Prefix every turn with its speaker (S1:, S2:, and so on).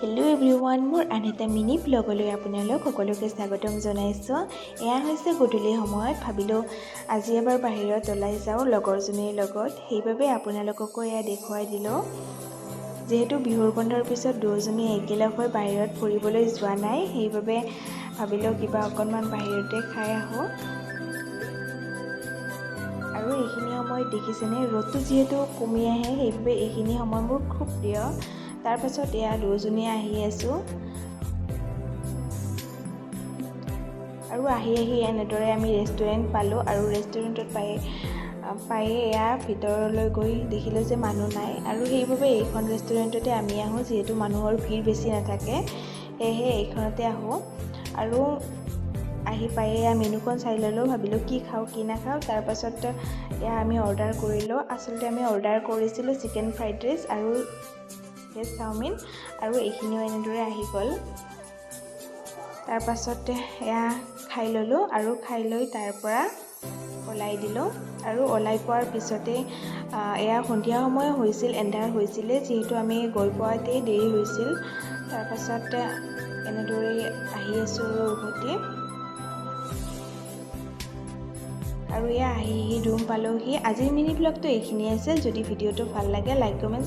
S1: Hello' everyone, মোৰ আন এটা মিনি ব্লগলৈ আপোনালোক সকলোকে স্বাগতম জনাইছোঁ। এয়া হৈছে গধূলি সময়ত ভাবিলোঁ আজি এবাৰ বাহিৰত ওলাই যাওঁ লগৰজনীৰ লগত, সেইবাবে আপোনালোককো এয়া দেখুৱাই দিলোঁ। যিহেতু বিহুৰ বন্ধৰ পিছত দুয়োজনী একেলগ হৈ বাহিৰত ফুৰিবলৈ যোৱা নাই, সেইবাবে ভাবিলোঁ কিবা অকণমান বাহিৰতে খাই আহোঁ। আৰু এইখিনি সময়ত দেখিছেনে, ৰ'দটো যিহেতু কমি আহে, সেইবাবে এইখিনি সময় মোৰ খুব প্ৰিয়। তাৰপাছত এয়া দুয়োজনীয়ে আহি আছোঁ আৰু আহি আহি এনেদৰে আমি ৰেষ্টুৰেণ্ট পালোঁ। আৰু ৰেষ্টুৰেণ্টত পায়ে এয়া ভিতৰলৈ গৈ দেখিলোঁ যে মানুহ নাই আৰু সেইবাবে এইখন ৰেষ্টুৰেণ্টতে আমি আহোঁ, যিহেতু মানুহৰ ভিৰ বেছি নাথাকে, সেয়েহে এইখনতে আহোঁ। আৰু আহি পায়ে এয়া মেনুখন চাই ল'লোঁ, ভাবিলোঁ কি খাওঁ কি নাখাওঁ। তাৰপাছত এয়া আমি অৰ্ডাৰ কৰিলোঁ। আচলতে আমি অৰ্ডাৰ কৰিছিলোঁ চিকেন ফ্ৰাইড ৰাইচ আৰু ভেজ চাওমিন আৰু এইখিনিও এনেদৰে আহি গ'ল। তাৰপাছতে এয়া খাই ল'লোঁ আৰু খাই লৈ তাৰ পৰা ওলাই দিলোঁ। আৰু ওলাই পোৱাৰ পিছতে এয়া সন্ধিয়া সময় হৈছিল, এন্ধাৰ হৈছিলে, যিহেতু আমি গৈ পোৱাতেই দেৰি হৈছিল। তাৰপাছত এনেদৰেই আহি আছোঁ আৰু উভতি। আৰু এয়া আহি আহি ৰুম পালোহি। আজিৰ মিনি ব্লগটো এইখিনিয়ে আছিল। যদি ভিডিঅ'টো ভাল লাগে, লাইক, কমেণ্ট।